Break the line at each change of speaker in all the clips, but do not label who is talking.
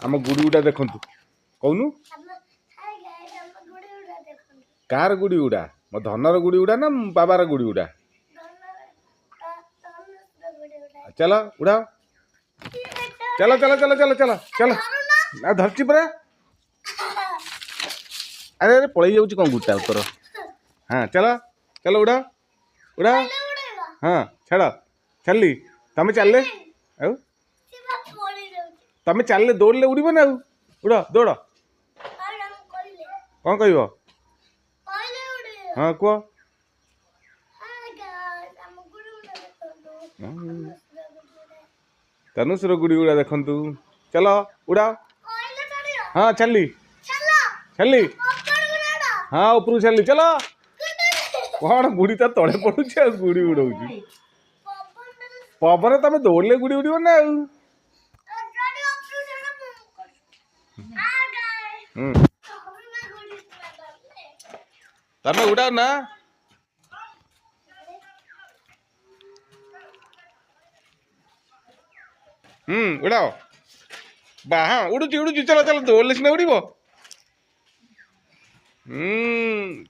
ଆମ ଗୁଡ଼ି ଉଡ଼ା ଦେଖନ୍ତୁ। କହୁନୁ।
ହାଇ ଗାଇସ୍, ଆମ ଗୁଡ଼ି ଉଡ଼ା ଦେଖନ୍ତୁ।
କାହାର ଗୁଡ଼ି ଉଡ଼ା? ମୋ ଧନର ଗୁଡ଼ି ଉଡ଼ା ନା ବାବାର ଗୁଡ଼ି ଉଡ଼ା?
ଧନର ଗୁଡ଼ି ଉଡ଼ା।
ଚାଲ, ଉଡ଼ାଅ। ଚାଲ ଚାଲ ଚାଲ ଚାଲ ଚାଲ ଚାଲ। ନା, ଧରିଛି ପରା। ଆରେ ଆରେ, ପଳେଇ ଯାଉଛି କ'ଣ ଗୁଟା ତୋର? ହଁ, ଚାଲ ଚାଲ, ଉଡ଼ାଅ ଉଡ଼ାଅ। ହଁ, ଛାଡ଼, ଛାଡ଼ିଲି। ତମେ ଚାଲିଲେ ଆଉ ତମେ ଚାଲିଲେ, ଦୌଡ଼ିଲେ ଉଡ଼ିବ ନା ଆଉ। ଉଡ଼, ଦୌଡ଼। କ'ଣ କହିବ? ହଁ, କୁହ। ତନୁଶ୍ର ଗୁଡ଼ି ଗୁଡ଼ା ଦେଖନ୍ତୁ। ଚାଲ, ଉଡ଼ାଅ। ହଁ, ଛାଡ଼ିଲି ଛାଡ଼ିଲି। ହଁ, ଉପରକୁ ଛାଡ଼ିଲି, ଚାଲ। କ'ଣ ଗୁଡ଼ି ତ ତଳେ ପଡୁଛି ଆଉ ଗୁଡ଼ି ଉଡ଼ଉଛି? ପବନ, ତମେ ଦୌଡ଼ିଲେ ଗୁଡ଼ି ଉଡ଼ିବ ନା ଆଉ। ହୁଁ, ତମେ ଉଡ଼ାଅ ନା। ହୁଁ, ଉଡ଼ାଅ ବା। ହଁ, ଉଡ଼ୁଛି ଉଡ଼ୁଛି, ଚାଲ ଚାଲ। ଦୌଡ଼ିଲେ ସିନା ଉଡ଼ିବ। ହୁଁ,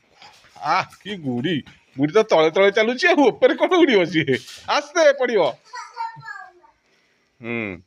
ଆ କି ଗୁଡ଼ି! ଗୁଡ଼ି ତ ତଳେ ତଳେ ଚାଲୁଛି, ଆଉ ଉପରେ କ'ଣ ଉଡ଼ିବ ସିଏ? ଆସ୍ତେ ପଡ଼ିବ। ହୁଁ।